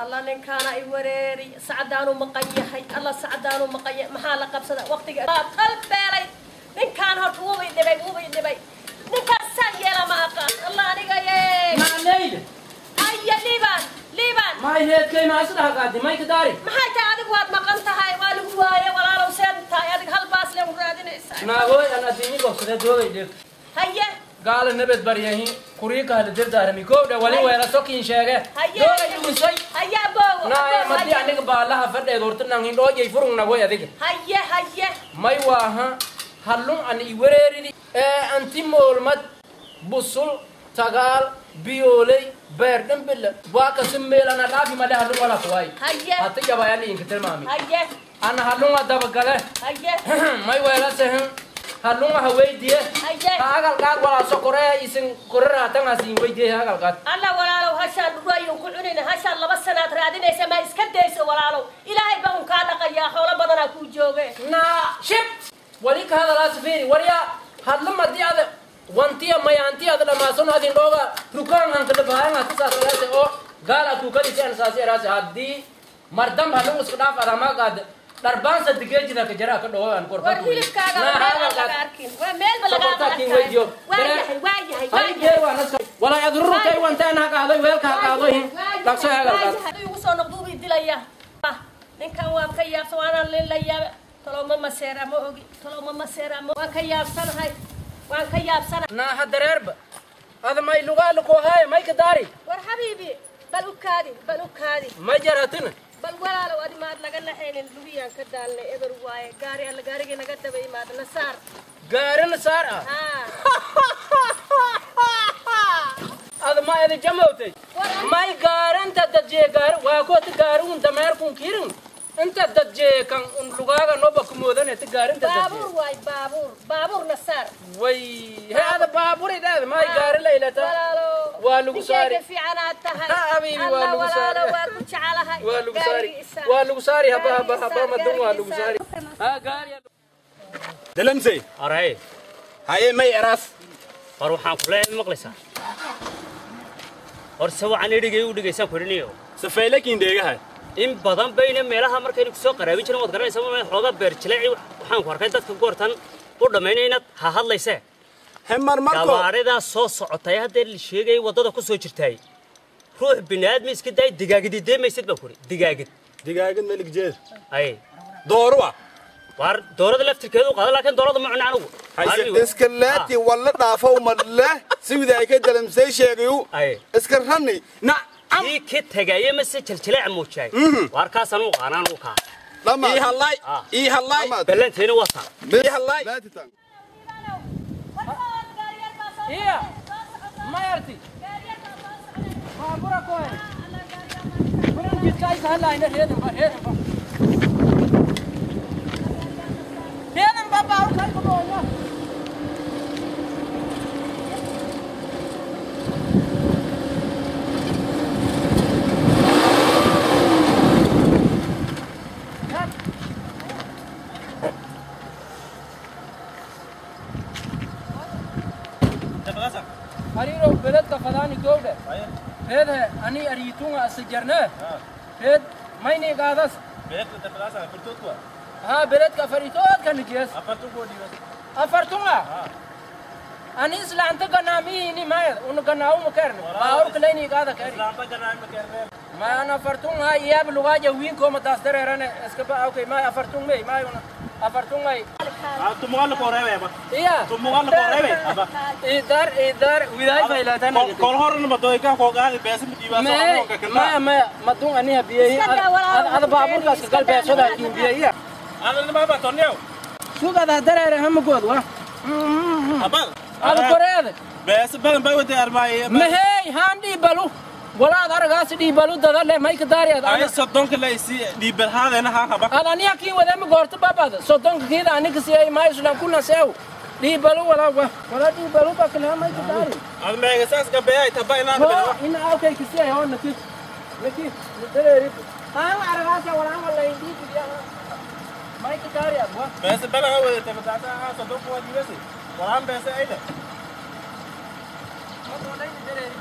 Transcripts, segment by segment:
Alla ninkaana i wareeri sacdaanu maqan yahay alla sacdaanu maqan yahay maxaa la qabsada waqtiga qalbeelay ninkaan horta wuu i dhibay wuu i dhibay ninkaan saan yeela ma aqaan alla aniga yee macnayda aya liibaan liibaan may heedkay maa isdhaha qaadi may ka daari maxay tahay adigu waad maqan tahay waa lagu waaye walaalow seen tahay adig hal baas leen raadinaysaa naagooy an adduunyo gobsadee doogay dheg haye gaala nabad baryahi kuriika hada dirdaarami koowdha wali weela sokiin sheege doogay dhumisay haye aboowo naaya madii aniga baalaha fadheed horta nang hindhoojay furung nagoy adiga haye haye may waaha hallun an i wareeridi ee anti moolmad busul tagaal biyooley beer dhambila waa kasi meel ana dhaafi male hallun wala kuwaay haye hata jabayaan idinka tilmaami haye ana hallunga dabagale haye may weelasehin hallunga ha weydiye haye ha agal qaad walaa sokoree isin koreraatan hasiin weydiye ha agal qaad alla walaalow hashaan dhurayun ku cunina hashaan 2 sanaad raadinaysa ma iska dayso walaalow ilaahay baa un kaa dhaqayaa xoolo badanaa kuu jooge naa shib wali ka hadalaas fiiri waryaa hadla madii ada wantiya mayaantiya ada dhamaason hadin dhooga rukaan hanka dhabahayan hata saasalaase oo gaal ad kukalisi an saasi eraase haddii mardam hallun iska dhaaf adamaa qaad darbaansa digeejida ka jaraa ka dhoogan korka war hilibkaaga meel aan laga arkin waa meelba laga arkin waa yahay waa yahay waa yahay waa naska walaa yadurru kay wantaan ha qaaday weelka ha qaaday dhaqso ha qaaday ugu soo noqdo uu dilaya ninkan waan ka yaabsan waanaan leen la yaab talo ma maseera ma ogi talo ma maseera ma waan ka yaabsanahay waan ka yaabsanahay naa ha dareerba hada may lugaal ko haay may ka daari war xabiibi bal u kaadi bal u kaadi ma jaratina bal walaalow adi maad laga naxaynin lugiyaan ka daalnay eber waaye gaari alla gaarigii naga daba imaada nasaar gaarina saar ah ada ma ada jamowtay may gaaranta dadjee gaar waa koota gaaruun dameerkuun kirin inta dadjee kan un lugaaga noba kumoodane ta gaarinta dadjee baabuur waay baabuur baabuur nasaar way he ada baabuur idhaada may gaari laylata waa lagu saari fiican aad tahay habiibi waa lagu saari waa ku jecelahay waa lagu saari waa lagu saari haba haba haba madun waa lagu saari ha gaari dalamsey aray haye may eraas war waxaan kula maqlaysaa hor sawacan idhigay u dhigaysan korinayo safaylakiin dheegahay in badan bayna meelaha markaynu ku soo qaraabin jirin waad garanaysaa ma xooga beer jileeci waxaan ku arkay dadka goortan u dhamaynayna ha hadlayse hemar marko gawaarida soo socotay hadda la sheegay wadada ku soo jirtay ruux bini'aadmi iska day digaagidi deemaysid baa kuri digaagid digaagid malik jeed ay dooruwa war doorada laftirkeedu qaada laakiin doorada ma cunaa anigu iska laati wala dhaafow madle sida ay ka dalamsay sheegayu iska rani na kii ka tagaye mase jiljileec muujay warkaas anu qaanaan u ka ii hallay ii hallay ballanteena wata ii hallay iya ma yarti baabura koy buran jidka ay sahalayna reedan ba reedan ba reedan ba baabur kay ko boonya ariiro beledka fadaani gowdhe reedhe ani ariitunga asijarne reed mayni qaadas ha beledka faritoodka nijees afartunga ani islaanta ganaamihini mayad un ganaawuma kerne baawurka layni qaada keri may an afartung ha iyaab lugaaja wiinkoma taas dareerane iska ba okay may afartung mey may una afartungay tumugal koreebe aba iya tumugal koreebe aba idar idar widaay faylatan kol horna madoyka ko qaadi beesa midiba soo ka kana ma ma madun ani habiyay ada baaburkaas ka gal beesada kin biyay ada ma ba tonyo sugada dareere hama good wa aba ada koreebe beesa badan bay wada armaay mahey handi balu walaad aragaas dhiibalu dada leh may ka daariyaad ay soddonka la isi dhiibal haadena ha haba ada aniga kiin wadaama goorta babada soddonka kiida aniga siiyay ma islam kuna seew dhiibalu walaa wa wala dhiibalu ba kala may ka daari ad meega saas ka beey taba inaan ho ina awkay ka siiyay ho nakis nakis dareeri aan aragaas walaa wala dhiib ya may ka daariyaad wa beesa balaga wada tabata ha soddonka waa dhiibasi walaan beesa ayda ma doonay dareeri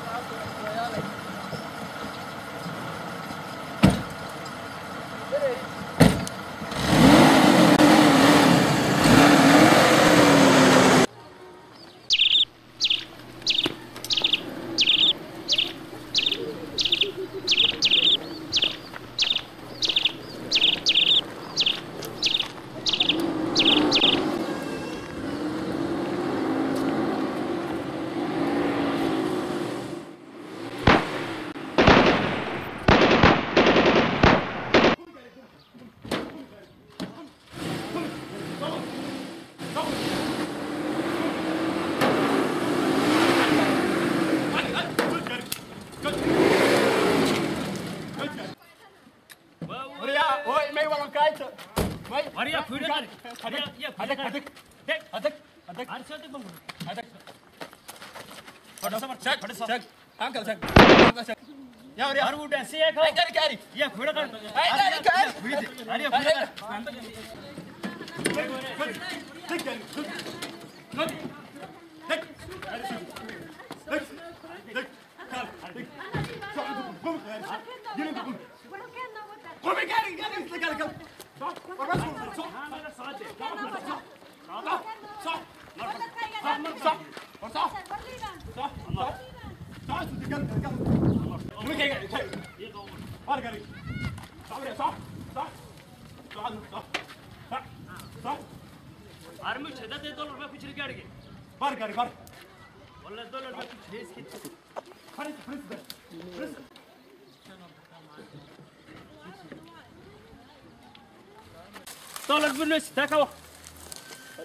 دولار بنص تاكو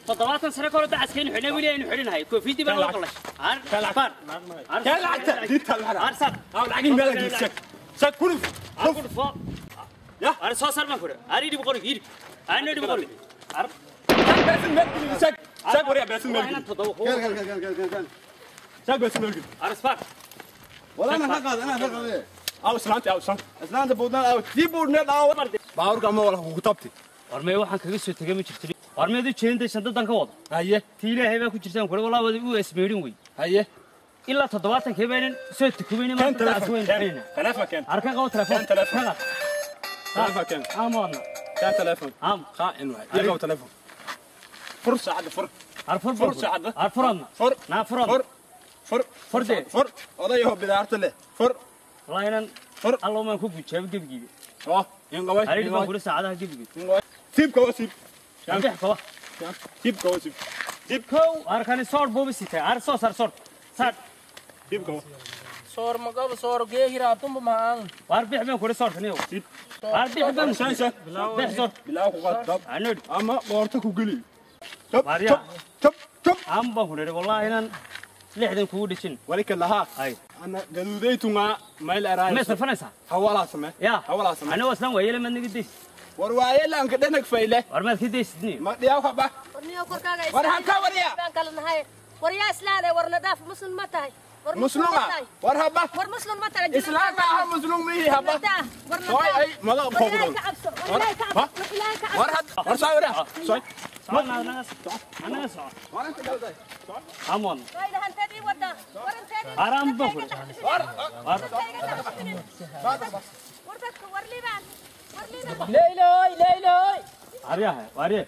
تضواتن سنة كورة عسكري حنا ولي إنه حنا هاي كوفيتي بقى والله عار بار عار أو العقيم بالك شك شك كل كل فوق يا أنا صار ما كورة أريد بقول غير أنا أريد بقول عار بس الملك شك شك وريا بس الملك كل شك بس الملك عار ولا أنا هقعد أنا هقعد أو سلانت أو سلانت سلانت بودنا أو تيبودنا أو باورك أما ولا كتبتي warmay waxaan kaga soo tagay ma jirto warmeedu jeentay shandadan ka wado haye tii ilaahay baa ku jirtaan kule walaa wada u esmeerin wey haye ilaa 70 keebaanan soo tukumayna ma telefoon keen arka qabo telefoon telefoon keen amoona كان تليفون am خائن واحد يقعد تليفون فرصة عاد فر arfur فرصة عاد arfuran فر na furan فر فر furde فر odayaho bidaarta leh fur wallahi inan fur allo maan ku bujaab gebigiiba اه ينقوي ariid baan kula saacadaha gebigiiba سيب كوا سيب bix kowa سيب كوا سيب dib kow arkani soor buubi sitay ar soo sar soor sar سيب كوا soor magaba soor geehira tumba maaan waar bix baan kula soorkaniyo waar bix baan شان شان bix soor بالله قد طب anod اما قورتك وقلي طب Maria. طب طب aan baan ku nidhi wallahi inan 60 kugu dhijin ولك لها ay انا قدوديتو ما ما ma الاراني sarfanaysaa hawalaa samee ya hawalaa samee anigoo islaan waayele maad naga daysid war waayeelaanka dhanag fayle war maad ka daysidni ma dhiyaw haba warniyo korkaaga war hanka warya baan kala nahay war yaa islaane war nadaaf muslim ma tahay war musluga war haba war muslim ma tahay islaamka ah muslim mihi haba war Hooy, ay madax war ilaahay qoqdo ka cabso war ilaahay ka cabso war ilaahay ka war cabso had war soo wara soo anaga soco war inta galday amoon waa ilaahay hanteedii wada war hanteedii Haram baan ku war war war dadka war liibaan war liibaan leyloy leyloy aryaha waarye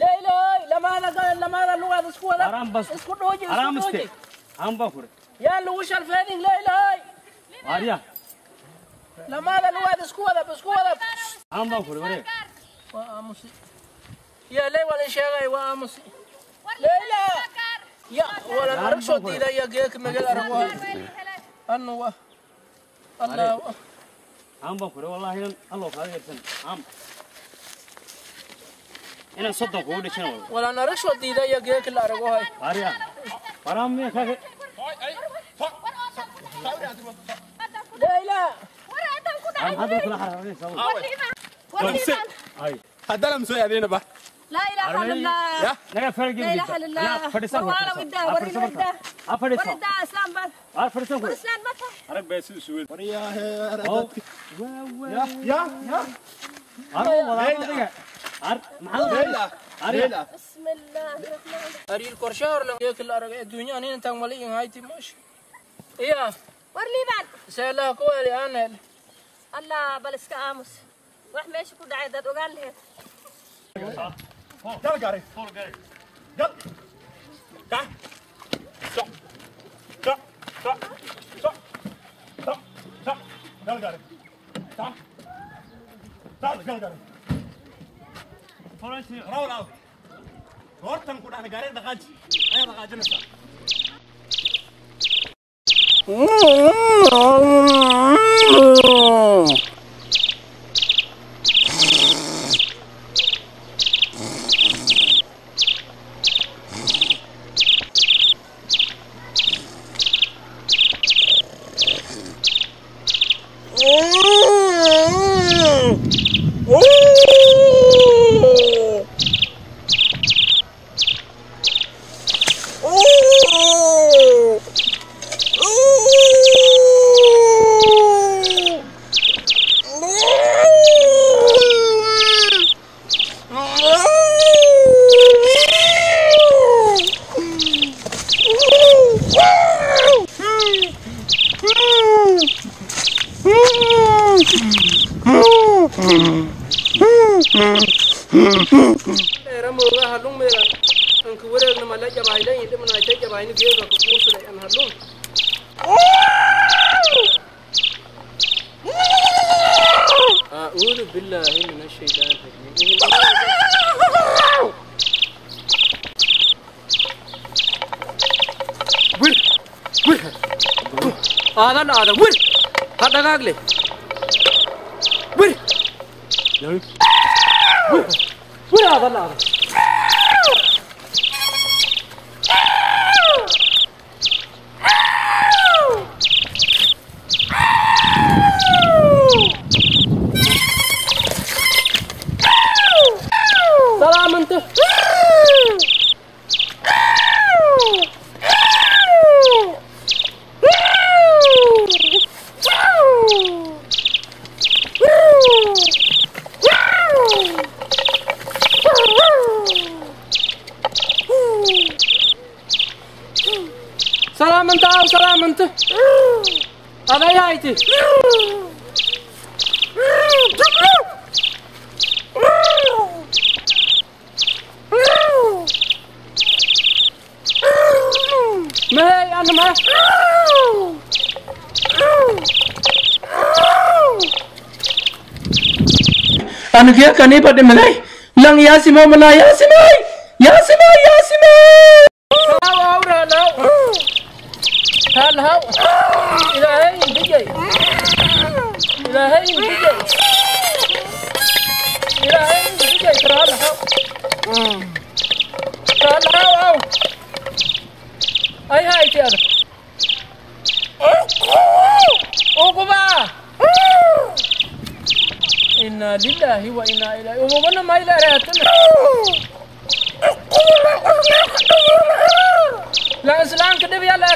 leyloy lamaada lamaada lugaad isku wada Haram bas isku dhooji haram isku iste dhooji aan baan ku yaa lagu shalfeedin leyloy waarya lamaada lugaad isku wada isku wada aan baan ku waree waa aamusi yaa ley wala sheegay waa aamusi leyla ya wala arag soo diidaya geek magal arag waa anu waa allah aan baan ku wallahi inan allo kaaga yarsan am inaan 30 kugu dhijin wala arag soo diidaya geek la arag waa waarya waraam miya kaaga leyla war adan ku aan dhacay hadda kula xaraaraysaa war liibaan war liibaan ay haddana masoo aadayna ba laa ilaaha illa allah ya naga fargi لا إله إلا الله fadhisan war ودا war ودا war fadhisan ودا إسلام بس waar fadhisan war إسلام ما tahay arag bay sidii suweed war yaa heer oo ya ya ya ar wada ar maxaa leyla leyla بسم الله الرحمن ariil qorshe hor la geek la arag adduunya anin intaan wali in hayti mash iya war liibaan seelaa ku wali aan hel allah bal iska aamus Wax meesha ku dhacay dad ogaan lahayd. Gal gaari. Gal. Ka. Soc. Soc. Soc. Soc. Soc. Soc. Gal gaari. Soc. Soc gal gaari. Rawl aw. Goortan ku dhahna gaariga dhaqaaji. Ayaa dhaqaajinaysaa. Eramoga halung mera anku wareegna mala jabaylan idhimanaaytay jabayni geega ku kuursaday an halung. أعوذ بالله من الشيطان الرجيم. Wir wir aadan aadan wir hadhagaagle wir wir wir aadan aadan. سلام انت. سلام انت سلام انت. هذا يايتي. ما هي انا ما انا كيا كني بدي ملاي لang ya simo mala ya simo ya simo ya simo. هل هو إلهي بيجي إلهي بيجي إلهي بيجي تعال هو تعال هو أي هاي تيار أوكبا. إنا لله وإنا إليه أوكبا ما إلى رأتنا. لا إسلام كده يا لا.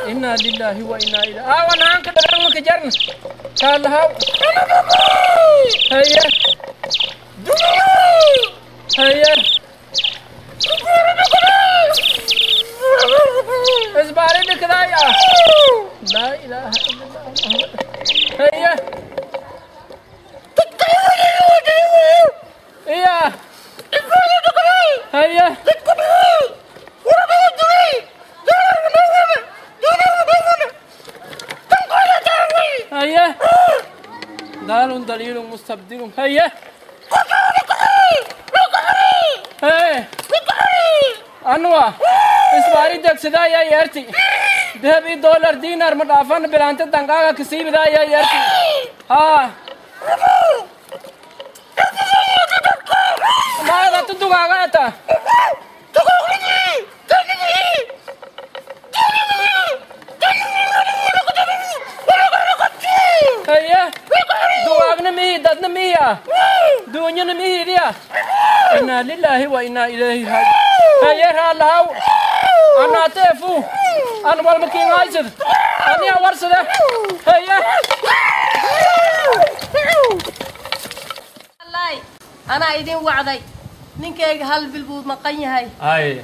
إنا لله وإنا إليه. وأنا عنك درهم كجرن. قال هاو. هيا. هيا. إزباري كده يا. لا إله إلا الله. هيا. هيا. هيا. هيا. دال دليل مستبدل. هيا. هيا. أنوا إسباري دكسدا يا يرتي ذهبي دولار دينار مدافن بلانت دنگا كسي بدا يا يرتي. ها ما هذا تدوغا تا. هيا دواغنا مي دادنا ميا دونينا مي ديا. إنا لله وإنا إليه راجعون. هيا هالهاو أنا تفو أنا والمكين عايزد أنا أورسده. هيا الله أنا إيدين وعدي Ninkayga hal bil buu maqan yahay.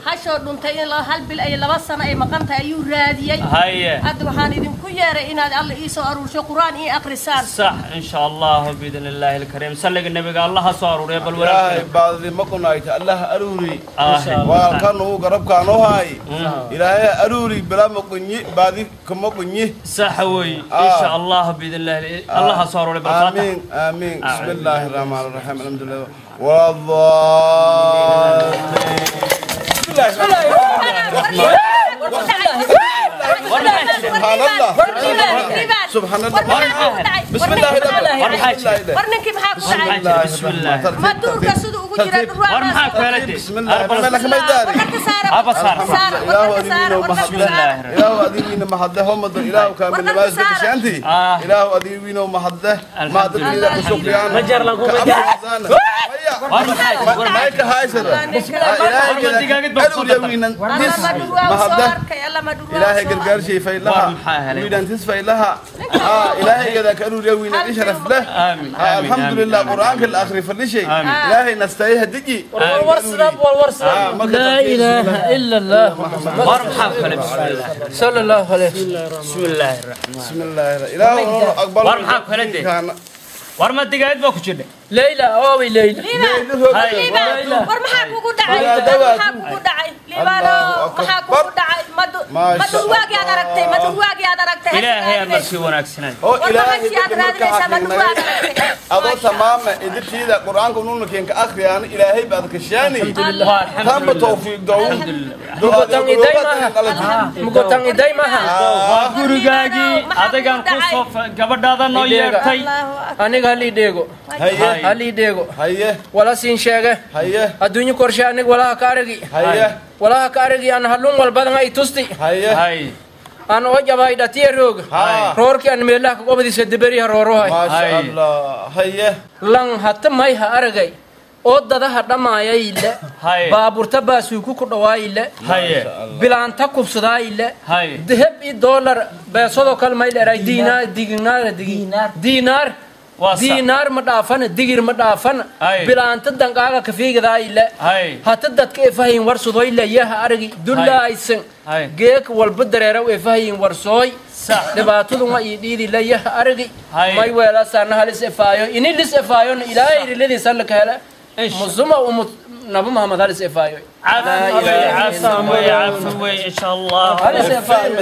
Hashoo dhuntay in hal bil ay 2 sano ay maqan tahay ayuu raadiyay. Hadda waxaan idinku yeeray inaad Alla ii soo aruursho Qur'aan ii akhrisaan. Sax insha Allah biidnillaahi alkariim. Salliga nabiga Allah ha soo aruuriyo bal walaalkay. Ilaahay baadi ma kunaayta Allah aruuri. Walaalkan uu garabkaan u hay. Ilaahay aruuri bila ma kunyi baadi kuma kunyi. Sax way insha Allah biidnillaahi Allah ha soo aruuriyo bal faatax. Amiin amiin. Bismillaahir rahmaanir rahiim. Alhamdulillah. والله بسم الله سبحان الله سبحان الله بسم الله بسم الله ما دورك سدو ugu jira بسم الله إله أدينا ما حده هم إله كامل ما شانتي إله أدينا ما حده ما أدري إذا كشوفيان مجر لكم ما هاي إلهي قرقار شيء فإلها ويدان تسفى إلها إلهي كذا كانوا يوين إشرف له الحمد لله قرآن الآخر فلشي إلهي نستعيه دقي والورسرب لا إله إلا الله صلى الله عليه وسلم. بسم الله الرحمن بسم الله إله أكبر warma digaagad baa ku jirnay Leila oowi Leila Liibaan war maxaa kugu dhacay maxaa kugu dhacay Liibaano maxaa kugu dhacay ma durwaagi aad aragtay ma durwaagi aad aragtay ilaahay aan marsi wanaagsanay oo ilaahay aad raadinaysaa ma durwaagi adoo tamaam idintiida quraanka nuuna keenka akhriyaan ilaahay baad ka shaani tamba tawfiiq dow mugotan iday maha waa gurigaagii adagaan ku soo gabadhaada noo yeertay aniga hal idheego hal idheego wala siin sheege adduunyo korshe aniga walaha ka aragi walaha ka aragi aan halluun walbadan ay tusti aan oo jabay dhatiye roog roorkii aan meelaha ka qobadiisa diberiha roorohay lan hata mayha aragay oo dadaha dhamaayayile baabuurta baasuuku ku dhawaayile bilaanta kubsadaayile dahab i doolar beesodoo kale mayleeray diinaar diinaar diinaar ma dhaafana digir ma dhaafana bilaanta danqaaga kafiigadaayile hata dadka efahayin warsudoyle yaha aragi dullaaysan geek walba dareeraw efahayin warsooy dhibaataduma ii dhiidile yaha aragi may weelasaana halis efaayo ini lis efaayona ilaahay riladiisa laka hele مزمة نبي محمد هذا سيفايو عفوي عفوي إن شاء الله هذا سيفايو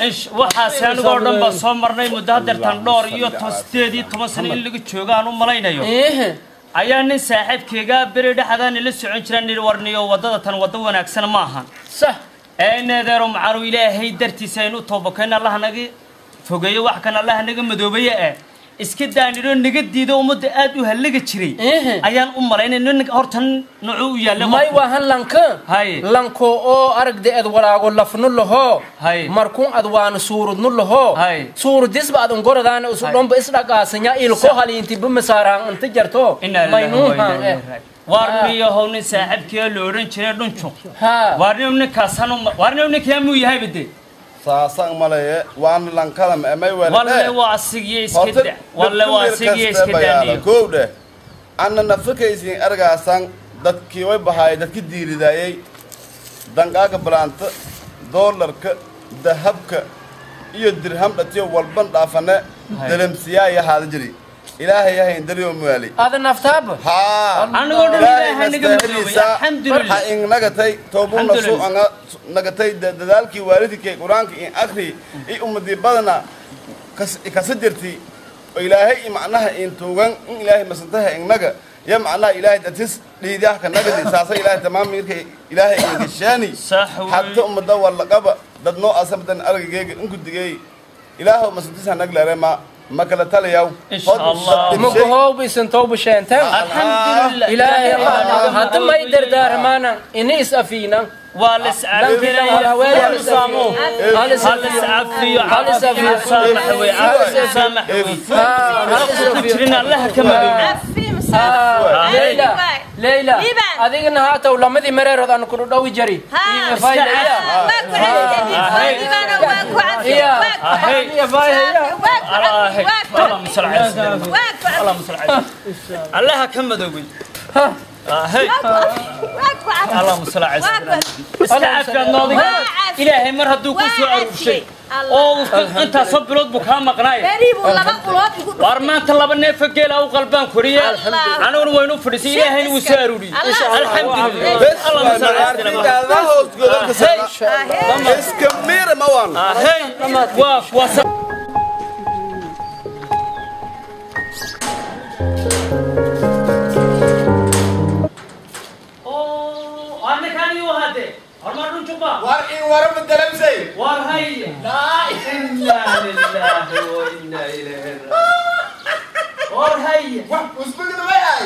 إيش وحاسان قردن بصمرني مدة درتان دور iyo 18 sano in laga joogo aan u malaynayo ayaa nin saaxiibkayga beri dhaxdan ila socon jiray nir warniyo wadada tan wada wanaagsan ma ahan sax ee needeero macaru ilaahay dartiisa inuu toobakeen Allah naga fogeeyo wax kan Allah naga madoobaye ee iska daaniro naga diido umada aad u halaga jiray ayaan u malaynay nin hortan nuucu u yaal may waahan lanka lanko oo aragde ad walaago lafnu laho markuun ad waan suurudnu laho suurudisba ad ngoradaan usu dhomba isdhaqaasanya ilko haliinti bamasaaraan inta jarto maynuuhan warniyo hownin saaxiibkii la oran jiray dhunjo warniyo ninkaasan warniyo ninkaa muu yahay bade saasan malaye waan lankalam amay wala walle waa sigiye iska daa walle waa sigiye iska daaniyo koowde anna nafakaysin argaasan dadkii way bahaay dadkii diiridaayay danqaaga balaanta doolarka dahabka iyo dirham dhatiyo walban dhaafane dalamsiyaa haada jiri ilaahay yahay dariyo muali hada naftaab ha anigu ilaahay naga madoobay alxamdulillah ha in nagatay toobuna soo anga nagatay dadaalkii waalidkay quraanka in akhri i ummadii badana kas jirti ilaahay macnaha in tuugan in ilaahay masantaha in naga ya macnaha ilaahay datis dhiidaha ka nagadi saasa ilaahay tamaam mirka ilaahay in gashaani hatta ummada wala qaba dad noo asabadan argageyga in gudigay ilaahay masantaha naglarema ما كلا تليو إن شاء الله مقهوب سنتوب شنتم الحمد لله إلهي هذا ما يدر دار مانا إني إسافينا والس عفينا والس عفي سامحوي سامحوي الله كما عفي مسامح ليلى ليلى Adigna haataw lamadii mareerood aan ku dhawi jari. Allaha ka madoobay. اللهم صل على سيدنا استعفى الناضج إلهي مر هدو كسو عروشي oo inta soo bilood buu ka maqnaay war maanta laba neef geel oo qalbaan koriya anuguna waynu fadhiisay ilaahay wuu soo aruuriyay alxamdulillah allahumma salli ala sayyidina iska mir ma waan hey waa war madalamsay war hay la inna lillahi wa inna ilayhi raji'un war hay wax usbigna way ay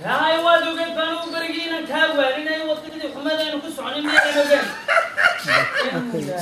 hay waad ogeed baan u barigiina ka waaninay wadadii xumadaynu ku soconay miyaan ogeyn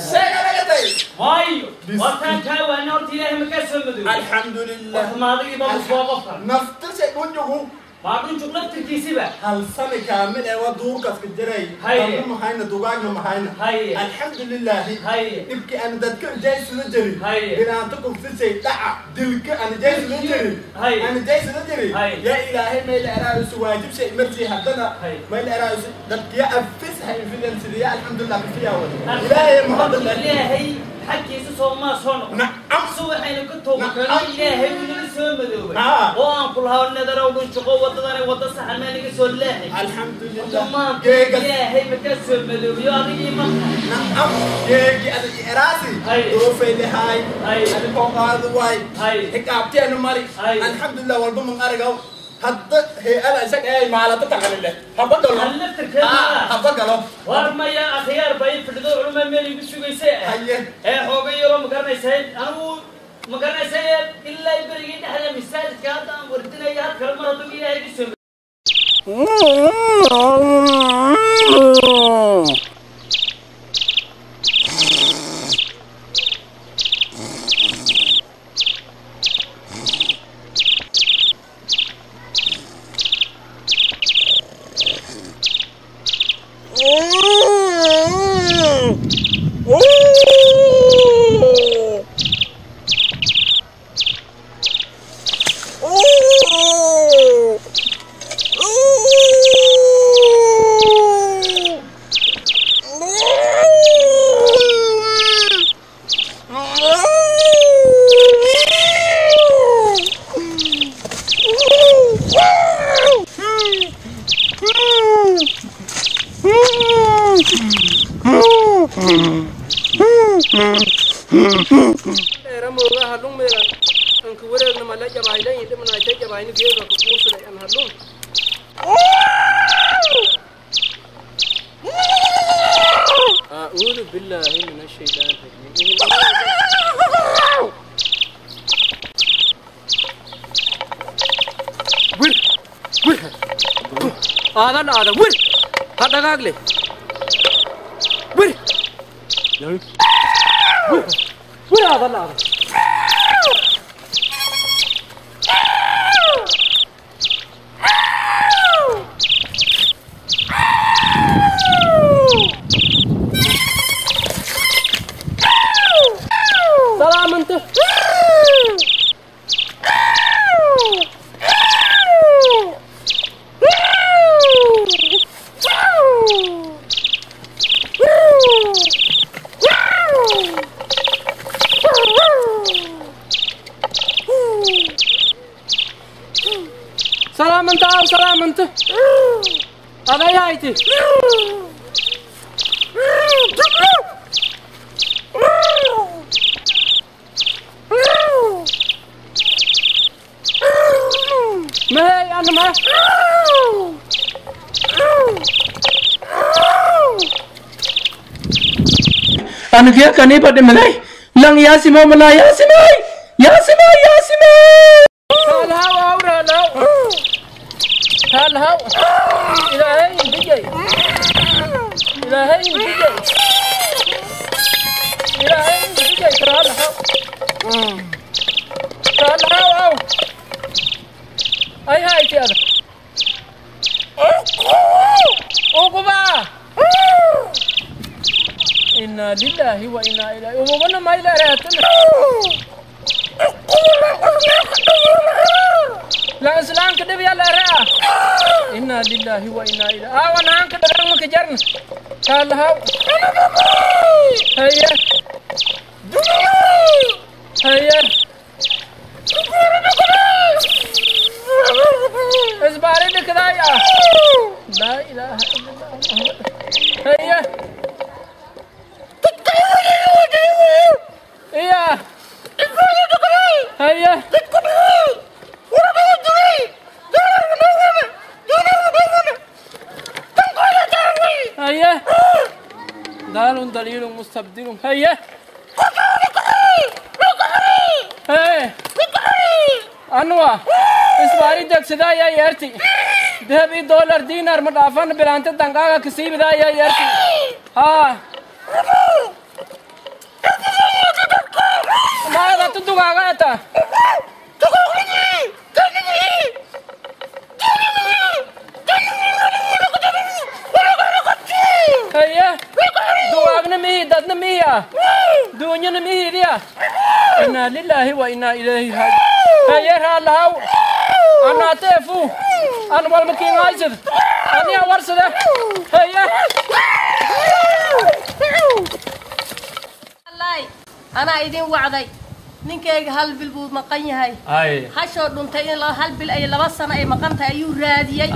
sheega laga tay waayo wartaan ka waanin horta ilaahay ma ka soo madow alxamdulillah maadigi baa soo qofka naftirsa dhunjugu ma dhunjug naftirkiisiba hal sano kaamil ee waa duurkaas ka jiray Haye. Mahayna dugaagna mahayna Haye. Alxamdulillah Haye. Dhibki aan dadka jaysada jirin Haye. binaanta kufsisay dhaca dilka aan jaysada jirin Haye. aan jaysada jirin Haye. yaa ilaahay meel eraayisu waajib shay martii haddana Haye. meel eraayisu dadka ya afis hay fidan sidii alxamdulillah kafiya wada ilaahay mahadallah ilaahay xaggiisa soo ma soo noqon nacam soo waxaynu ka toobakeenno ilaahay uu naga soo madoobay Ah. oo aan ku lahaa nadarow dhunjuqo wadadani wada saxan maa naga soo leexay alxamdulillah maanta geega ilaahay ma ka soo madoobiyo adigii ma nacam geegi adag eraasi Haye. doofay lahay Haye. ani kooqaadu waay Haye. xiqaabteenu mari Haye. alxamdulillah walba man aragaw hadda hay-ada isaga ay maalata taqanile haba galo Hal laftirkeeda. Haba galo war maya akhyaar bay fadhido culuma meel igu sugaysay Haye. ee xoogay yaroo ma garanaysay anigu ma garanaysay ilaa berigii dhexda masaajidka hadda aan wardinaya had kale mar hadduu ilaahay igu soo Eramoga halung mera anku wareegna mala jabaylan idimna tay jabayni geega ku kuusulay an halung أعوذ بالله من الشيطان الرجيم wir wir aadan aadan wir ha dhagaagle wir wir aadan aadan سلام انت سلام انت سلام انت هذا يا ما هي انا ما انا كيا كني بدي ملاي لang يا سيمو ملا يا سيمو يا سيمو يا سيمو هل هاو اور هل هاو هل هاو الهي بيجي الهي بيجي الهي بيجي هل هاو هل هاو أو أي هاي تيار Inna lillahi wa inna ilayhi umugana maylareetana la islaanka dhib yalla raa inna lillahi wa inna ilayhi awan hanka dharan ma ka jarna kaalahaw haya haya isbaari dhikdaaya la ilaha illa allah haya iya haya هيا دال دليل مستبدل هيا هيا أنوا إسباري دكسدا يا يرتي ذهبي دولار دينار مدافن بلانت دنگا كسيب دا يا يرتي ها ما هذا تدوغا تا هيا دواغنا مي دادنا ميا دونينا مي ديا إنا لله وإنا إليه راجعون هيا هلاو أنا تفو أنا والمكين عايزد أنا ورسده هيا الله أنا إيدين وعدي ninkayga hal bil buu maqan yahay hashoo dhuntay in hal bil ay 2 sano ay maqan tahay ayuu raadiyay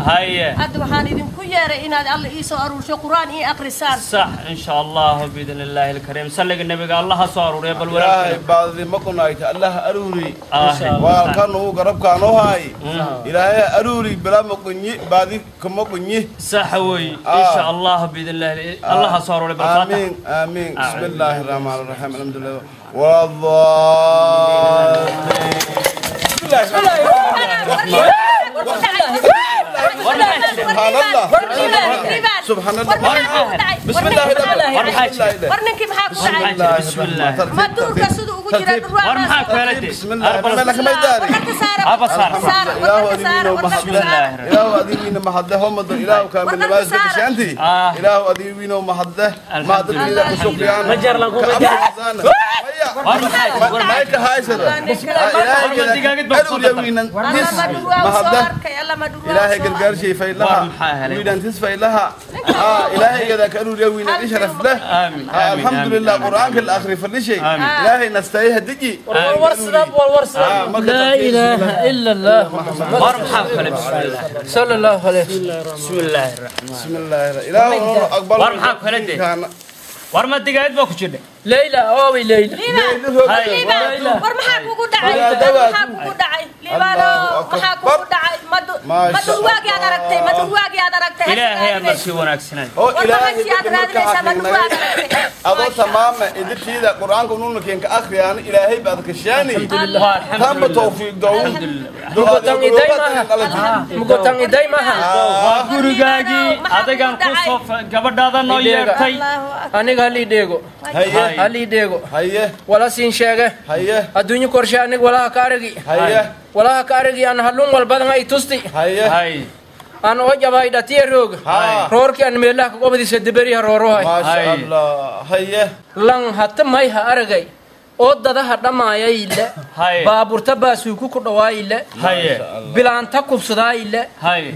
hadda waxaan idinku yeeray inaad alla ii soo aruursho quraan ii akhrisaan sax insha Allah biidn illaahi alkariim salliga nabiga Allah soo aruuriyo bal walaalkay baadi ma kunaayta Allah aruuri waa kan uu garabkaan u hay ilaahay aruuri bila ma kunyi baadi kuma kunyi sax way insha Allah biidn illaahi Allah soo aruuriyo bal faatax aamiin aamiin bismillaahir rahmaanir rahiim alhamdulillah والله سبحان الله سبحان الله بسم الله بسم الله ما دورك سدو ugu jira بسم الله إله أدينا ما حده هم إله كامل ما زكش أنتي إله أدينا ما حده ما أدري إذا كسوقيان مجر لكم ما يكهايسر إلهي قرقرشي فإلها ويدان تسفى إلها إلهي إذا كانوا يوين إشرف له الحمد لله قرآنك الآخر فلشي إلهي نستعيه دجي لا إله إلا الله صلى الله عليه وسلم بسم الله الرحمن بسم الله إله أكبر warma digaad baa ku jirta Leila oowi Leila Leila war maxaa kugu dhacay maxaa kugu dhacay Liibano maxaa kugu dhacay ma durwaagi aad aragtay ma durwaagi aad aragtay ilaahay ma si wanaagsanay oo ilaahay aad raadinaysaa ma durwaagi aragtay adoo tamaam idintiida quraanka nuuna keenka akhriyaan ilaahay baad kashaani tamba tawfiiq doon mugotan iday maha waa gurigaagii adagaan ku soo gabadhaada noo yeertay aniga hal ii dheego hal ii dheego haye wala siin sheege haye adduunyo korshe aniga walaha ka aragi haye walaha ka aragi aan halluun walbadan ay tusti haye aan oo jabay dhatiya roog roorkii aan meelaha ka qobadiisa diberiha roorohay maasha allah haye lan hata mayha aragay oo dadaha dhamaayayle baaburta baasuuku ku dhawaayile bilaanta kubsadaayile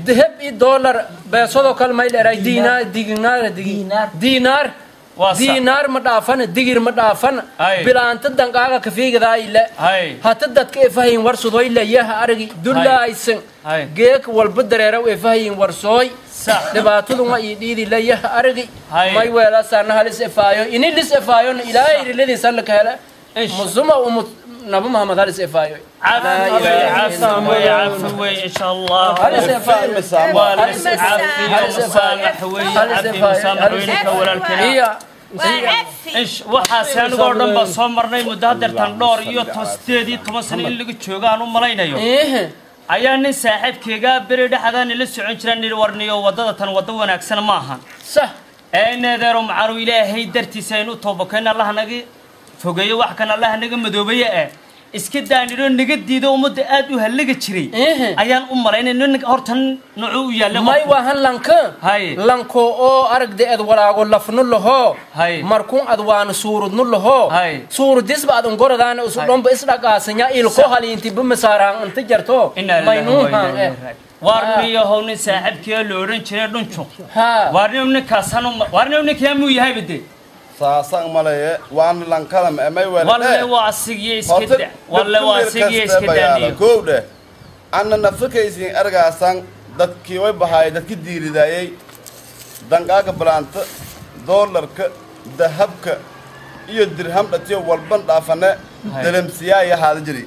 dahab i doolar beesadoo kale mayleeray diinaar diginaar diinaar diinaar ma dhaafana digir ma dhaafana bilaanta danqaaga kafiigadaayile hata dadka efahayin warsudoyle yaha aragi dullaaysan geek walba dareeraw efahayin warsooy dhibaataduma ii dhiidile yaha aragi may weelasaana halis efaayo ini lis efaayona ilaahay iriladiisa laka hele مزمة نبو محمد هذا سيفايو عفو عفو إن شاء الله هذا سيفايو إيش waxaas anigu oo dhan baa soo marnay muddo haddeertan dhowr iyo 18 sano in lagu joogo aan u malaynayo ayaa nin saaxiibkayga beri dhexdaan ila socon jiray nir warniyo wadada tan wado wanaagsan ma ahan sax ee needeero macaru ilaahay dartiisa inuu toobakeen Allah naga fogeeyo wax kan Allah naga madoobaye ee Iska daaniro naga diido ummadda aad u halaga jiray ayaan u malaynay nin hortan nuucu u yaalla may wahan lanka lanko oo aragde ad walaago lafnu laho markuun ad waan suurudnu laho suurudisba ad ungoradaan usu dhomba isdhaqaasanya ilko haliinti bumasaaraan inta jarto maynuuhan waarniyo hownin saaxiibkii la oran jiray dhunjo waarniyo ninkaasan waarniyo ninkaa muu yahay bade saasan malaye waan lankada ma wala walle waa sigiye iska daa walle waa sigiye iska daaniyo koowde anna nafkaysin argaasan dadkii way bahaay dadkii diiridaayay danqaaga balaanta doolarka dahabka iyo dirham dhatiyo walban dhaafane dalamsiyaa iyo haada jiri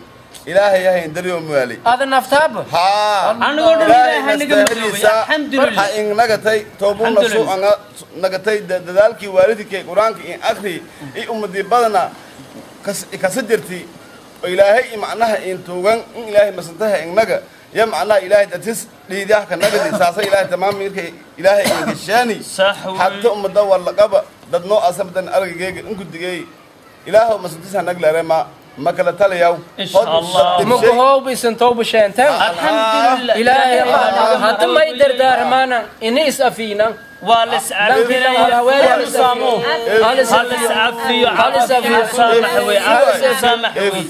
ilaahay yahay dariyo muali adan naftaab ha anigu dhan ilaahay naga madoobay alxamdulillah ha in nagatay toobuna soo anga nagatay dadaalkii waalidkay quraanka in akhri i ummadii badana kas jirti ilaahay macnaha in tuugan in ilaahay masantaha in naga ya macnaha ilaahay datis dhiidaha ka nagadi saasa ilaahay tamaam mirka ilaahay in gishani hatta ummada wala qaba dad noo asamdan argageyga in gudigay ilaahay masantaha naglarema ما كلا تلياو إن شاء الله مقهو بسنتو بشنتم الحمد لله إلهي الله حتى ما يدر دار مانا إني إسأفينا والس عفينا والس عفي والس عفي سامحوي سامحوي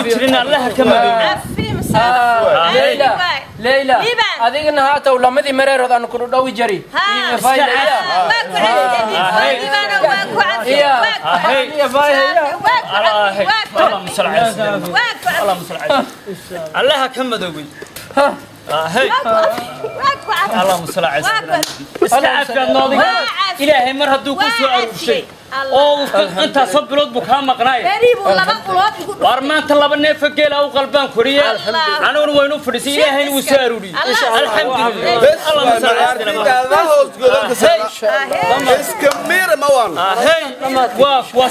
تجرنا الله كما عفي مسامح ليلى ليلى هذه النهار ولا مدي مريرة أنا كنت أدوي جري الله كم دوي اللهم صل على سيدنا استعفى الناضي إلهي مر هدو كسو عروشي oo inta sabbilood buu ka maqnaay bariib laba ulood igu war maanta laba neef geel oo qalbaan koriya anaguna waynu fadhiisay ilaahay wuu soo aruuriyay alxamdulillah allahumma salli ala sayyidina hoos godolka sana iska meer ma waan hey waa waa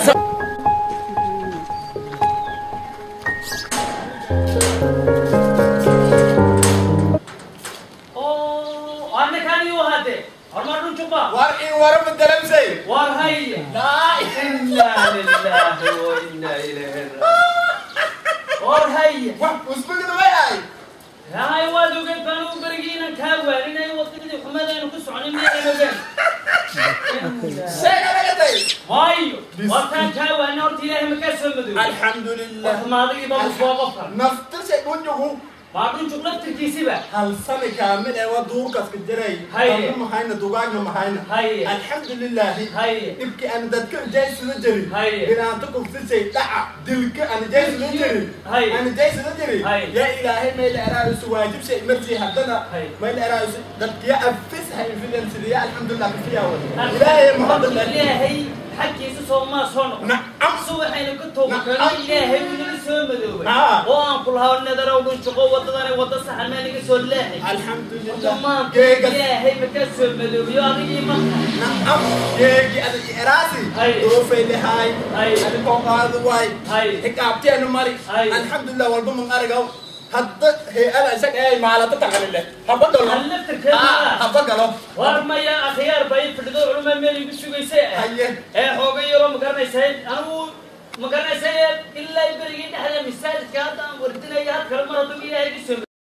oo anna kaani u hade hormar dhun juba war in waram dalamsay war hay la inna lillahi wa inna ilayhi raaji'uun war hay wax usbigna way ay hay waad ogeed baan u barigiina ka waaninay wadadii xumadaynu ku soconay miyaan ogeyn sheega laga tay waayo wartaan ka waanin horta ilaahay ma ka soo madow alxamdulillah maadigi baa soo qofka nafta shay dhunjugu waa dhunjug laftirkiisiba hal sano kaamil ee waa duurkaas ka jiray ama maxayna dugaagna maxayna alxamdulillah dhibki aan dadka jaysada jirin binaanta kufsisay dhaca dilka aan jaysada jirin aan jaysada jirin yaa ilaahay meel araayus waajib shay martii haddana meel araayus dadka ya afis hay infidence ya alxamdulillah fiya wada ilaahay mahad ilaahay xaqiisa soo ma soo noqon nacam subaxayna ka toobakeenay ilaahay wuu naga soo madoobay oo aan ku lahaa nadarow dhunjuqo wadadana wada saxan ma naga soo leexay alxamdulillah geega ilaahay ma ka soo madoobiyo adigii ma nacam geegi adig eraasi doofay lehay adig koo qaadu waay xiqaabteenu mari alxamdulillah walba man aragaw hadda hay-ada isaga ay maalada taqalile haba galo haba galo war maya akhyaar bay fadhido culuma meel igu sugaysay ee xoogay yaro ma garanaysaa anigu ma garanaysaa ilaa berigii dhexda masaajidka hadda aan wardinaya had kale mar hadduu ilaahay igu soo